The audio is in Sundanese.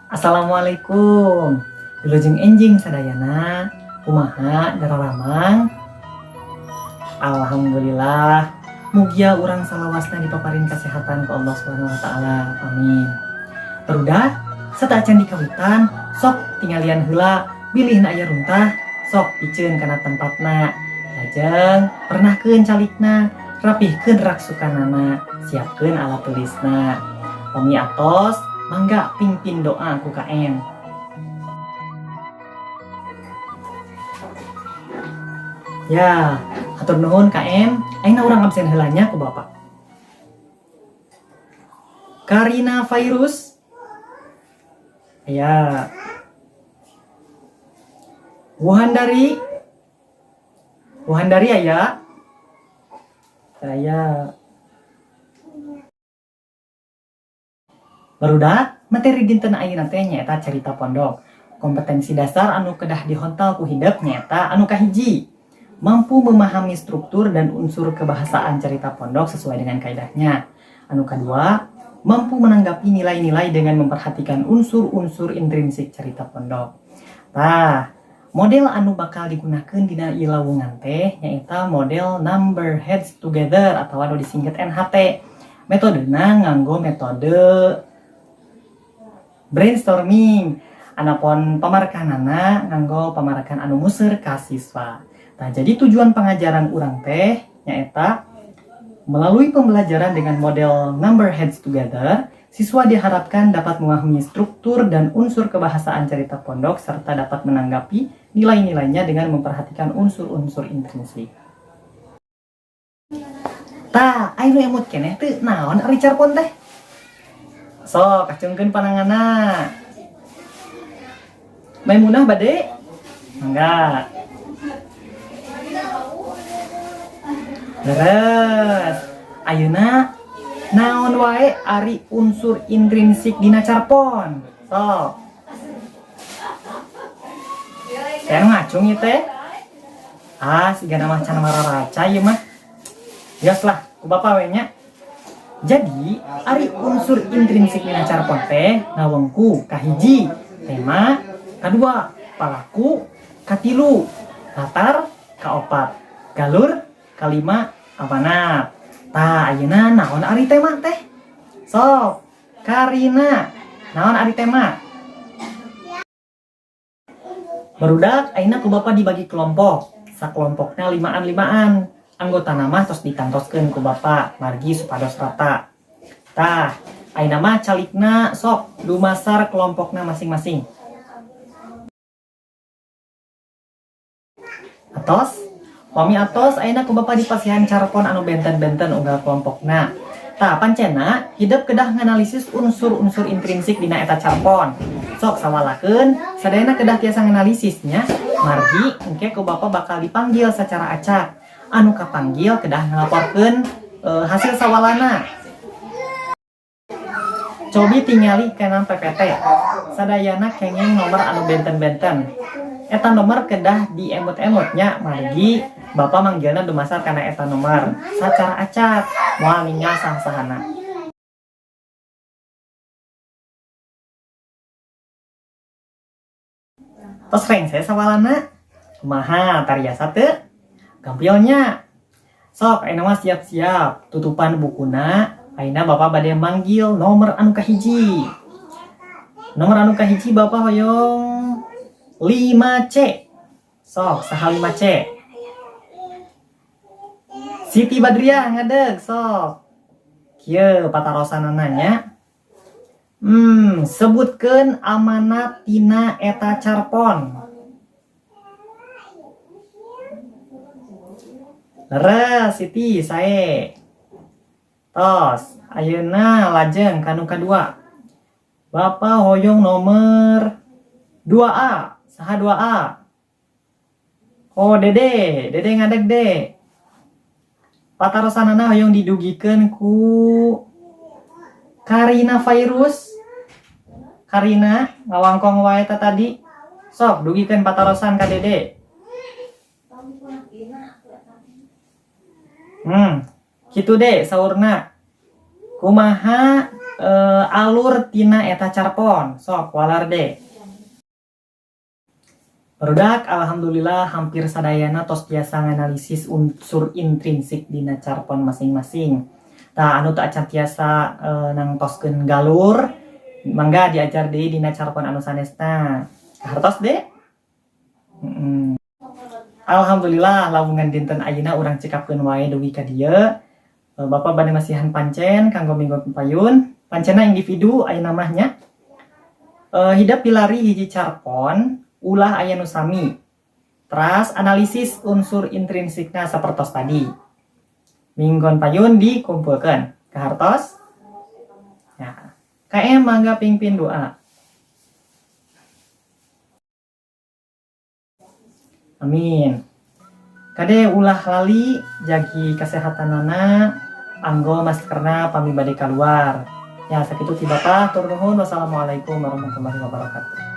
Assalamualaikum. Wilujeng enjing sadayana. Kumaha dararamang? Alhamdulillah. Mugia urang salawasna dipaparin kesehatan ku Allah Subhanahu wa taala. Amin. Barudak, sateuacan dikawitan, sok tinggalian heula bilih na aya runtah, sok piceun kana tempatna. Lajeng pernahkeun calikna, rapihkeun raksukanana, siapkeun alat tulisna. Pami atos, mangga pingpin doa ku KM. Ya, hatur nuhun KM. Ayeuna urang absen heula nya ku Bapak. Karina Fairuz. Ya. Wuhandari. Wuhandari aya. Aya. Barudak, materi dinten ayeuna teh nyaeta carita pondok. Kompetensi dasar anu kedah dihontal ku hidep nyaeta anu kahiji, mampu memahami struktur dan unsur kebahasaan cerita pondok sesuai dengan kaidahnya. Anu kedua, mampu menanggapi nilai-nilai dengan memperhatikan unsur-unsur intrinsik cerita pondok. Tah, model anu bakal digunakan dina ieu lawungan teh nyaeta model number heads together atau anu disingkat NHT. Metodena nganggo metode brainstorming. Anapun pamarkanana nganggo pamarkan anu museur ka siswa. Nah, jadi tujuan pengajaran urang teh nyaeta melalui pembelajaran dengan model number heads together, siswa diharapkan dapat memahami struktur dan unsur kebahasaan cerita pondok serta dapat menanggapi nilai-nilainya dengan memperhatikan unsur-unsur intrinsik. Tah, aya nu emut keneh teu naon ari carpon teh? Sok, acungkeun pananganna. Maimunah bade? Mangga. Leres. Ayeuna naon wae ari unsur intrinsik dina carpon? Sok. Saya ngacung ieu teh. Ah, sigana mah can mararaca ieu mah. Geus lah, ku bapa we nya. Jadi, ari unsur intrinsik dina carpon teh ngawengku kahiji tema, kadua palaku, katilu latar, kaopat galur, kalima amanat. Tah, ayeuna naon ari tema teh? Sok, Karina, naon ari tema? Barudak, ayeuna ku bapa dibagi kelompok. Sakelompokna limaan-limaan. Anggota nama tos ditantoskeun ku bapa, margi supados rata. Tah, ayeuna mah calikna sok dumasar kelompokna masing-masing. Atos? Pami atos, ayeuna ku bapa dipasihan carpon anu benten-benten unggal kelompokna. Tah, pancena hidep kedah nganalisis unsur-unsur intrinsik dina eta carpon. Sok sawalakeun, sadayana kedah tiasa nganalisisnya. Margi engke ku bapa bakal dipanggil secara acak. Anu kapanggil kedah ngalaporkeun hasil sawalana. Cobi tingali kana PPT. Sadayana kenging nomor anu benten-benten. Eta nomor kedah diemut-emutnya margi Bapak manggilna dumasar kana eta nomor sacara acak moal ninggal sah-sahana. Tos rengse sawalana? Kumaha tariasa teu? Gampilnya. Sok ayeuna mah siap-siap tutupan bukuna. Ayeuna Bapak bade manggil nomor anu kahiji. Nomor anu kahiji Bapak hoyong 5C. Sok saha 5C? Siti Badriah ngadeg sok. Kieu patarosanana nya. Sebutkeun amanat tina eta carpon. Leres Siti sae. Tos, ayeuna lajeng kanu kadua. Bapak hoyong nomor 2A. Saha 2A? Oh, Dede, Dede ngadeg de. Patarosanana hoyong didugikeun ku Karina Fairuz. Karina ngawangkong wae ta tadi. Sok dugikeun patarosan ka Dede. Kitu de saurna. Kumaha Alur tina eta carpon. Sok waler deui. Barudak, alhamdulillah hampir sadayana tos tiasa nganalisis unsur intrinsik dina carpon masing-masing. Tah, anu teu acan tiasa nangtoskeun galur, mangga diajar deui dina carpon anu sanesna. Kahartos deui? Alhamdulillah, lawungan dinten ayeuna urang cekapkeun wae dugi ka dieu. Bapak bade masihan pancen kanggo minggu payun. Pancenna individu ayeuna mah nya. Hidep pilari hiji carpon ulah aya nu sami. Teras analisis unsur intrinsikna sapertos tadi. Minggon payun dikumpulkan. Kahartos? Ya. KM, mangga pimpin doa. Amin. Kade, ulah lali jagi kesehatanana, anggo maskerna pami bade keluar. Ya, sakitu ti Bapak, hatur nuhun. Wassalamualaikum warahmatullahi wabarakatuh.